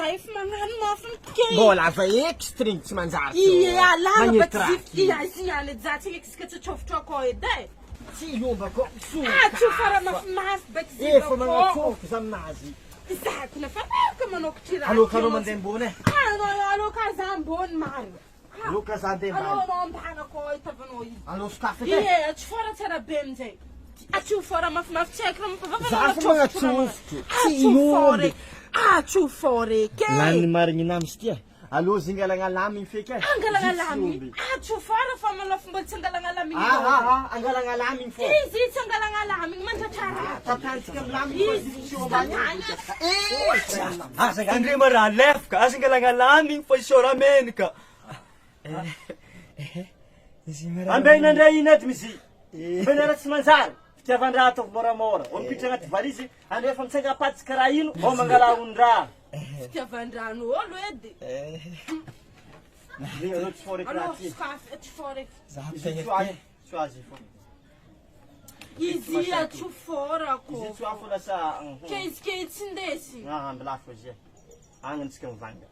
Za efa magnano mafy ke. Mbola ava eky string tsy manjary. Ie alala ba tsy zify ia izy ihany edy za tsy eky isaka tsy atsofotro akao edy e. Tsy hiomba akao so. Ah tsy ho fara mafimafy ba tsy zify Efa magnatsofoko za aminazy. Za kona fa afaka manokotry raha. Aleo ka anao mandeha ambony e. Ah aleo ka za ambony marina. Aleo ka za andeha ambany. Aleo anao ambany akao ahitavanao izy. Aleo sokafy edy e. Ie tsy fara tsara be aminjay. Atsio fort mafimafy tsy haiko raha mampavava Za fa magnatsofotro. Tsy Atsio fort hiomby. Atsio fort eky e. Lany marigny namy izy ty e. Aleo zingalagna lamigny feky e. Angalagna Izy tsy lamigny. hiomby. Atsio fort fa malôfa mbola tsy angalagna lamigny Ah ah ah angalagna lamigny fô. Izy tsy angalagna lamigny mandratra Tantanitsika amy lamigny fô izy tsy eo ambany. Eh! Aza Andrema raha lefaka, aza angalagna lamigny fa isaora menaka. Ambena ndray iny edy mizy. Ambena raha tsy manjary. Fitiavan-draha ataovy moramora. Vao mipitra agnaty valizy, andre efa mitsanga-patsy karaha ino, vao mangala ondraha. Fitiavan-drano olo edy. Aleo tsy fort eky raha ty. Aleo tsy fort eky. Izy tsy azy, tsy azy fô. Izy tsy fort ako. Izy tsy afo lasa. Ke izy ke tsy ndesy. Ah, ambilafo izy. Agny antsika mivanga.